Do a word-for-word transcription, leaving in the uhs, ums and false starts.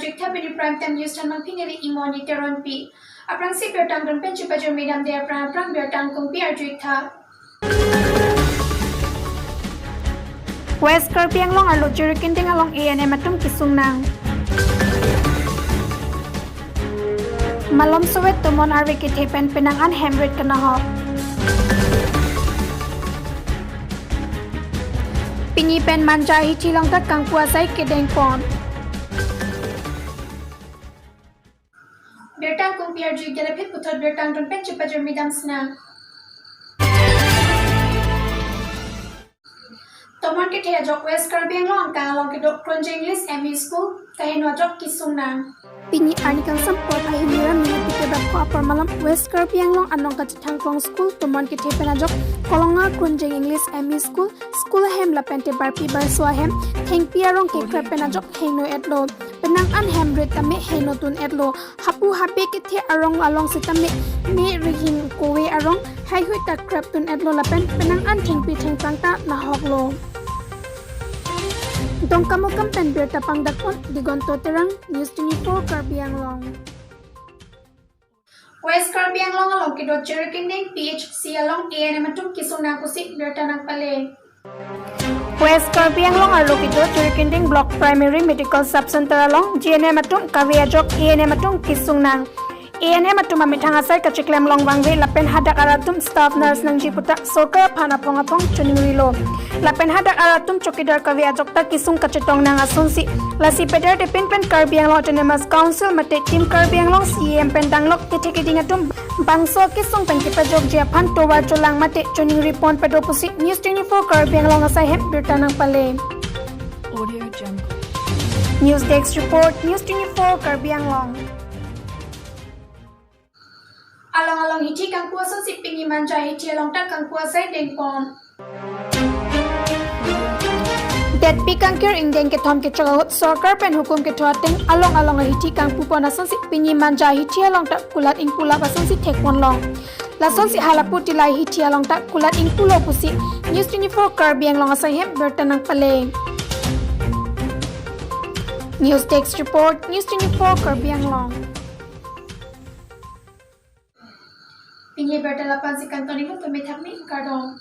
Arjuiktha, pini Prime Time News thanmang pini neli Imoni Teronpi. Aphrangsi birta angton pen chepajirmi damde aphrang aphrang birta angkungpi arjuiktha. West Karbi Anglong arlo Jirikinding along A N M atum kesung nang. Malom Soviet tomon arve kethe pen penang an hem rit kenahok. Pini pen Manja ahithi along ta kangpu asai kedengpon. Birta angkungpi arjuidet aphi puthot birta angton pen chepajirmi dam sinang. Tomon kethe ajok West Karbi Anglong angkang along kedo Kronjeng English M E School kaheno ajok kesung nang. Pini arni kangsam porphai hini ra minit kebak ko apor malom West Karbi Anglong anong kachethang Klong School tomon kethe pen ajok Kolonga Kronjeng English M E School, school ahem lapen te barpi barso ahem thengpi arong kekrep pen ajok hengno etlo. Penang an hem rit tame hengno tun etlo. Hapu hape kethe arong along sitame me rihing kove arong heihui ta krep tun etlo lapen penang an thengpi thengphrang ta nahoklo. Dongkamukam pen birta pangdakpon Digonto Terang, News twenty-four Karbi Anglong. West Karbi Anglong along kedo Jirikinding P H C along A N M atum kesung nang pusi birta nangpale. West Karbi Anglong arlo kedo Jirikinding Block Primary Medical Sub Center along G N M atum kave ajok A N M atum kesung nang. A N M atum amethang asai kacheklem along vangve lapen hadak arat atum staff nurse nangji puta sorkar aphan aphong aphong choningrilo. Lapen hadak arat atum chowkidar kave ajok ta kesung kachetong nang asonsi. Lasi pedar te pin pen Karbi Anglong Autonomous Council mate Team Karbi Anglong C E M pen danglok kethe keding atum bangso kesung pen kepajokji aphan tovar cholang mate choningripon pado pusi News twenty-four Karbi Anglong asai hem birta nangpale. Audio Jungle. News Desk Report, News twenty-four Karbi Anglong. Along along hithi kangpu asonsi pini Manja hithi along ta kangpu asai dengpon. Detpi kangkir ingdeng kethom kechok ahut sorkar pen hukum ketho ateng along along hithi kangpupon asonsi pini Manja hithi along ta kulat ingpulap asonsi thekpon long. Lasonsi halapu tilai hithi along ta kulat ingpulo pusi News twenty-four Karbi Anglong asai hem birta nangpale. News Desk Report, News twenty-four Karbi Anglong. Pini birta la-ansi kangton iklo, tumi thakmi, kardom.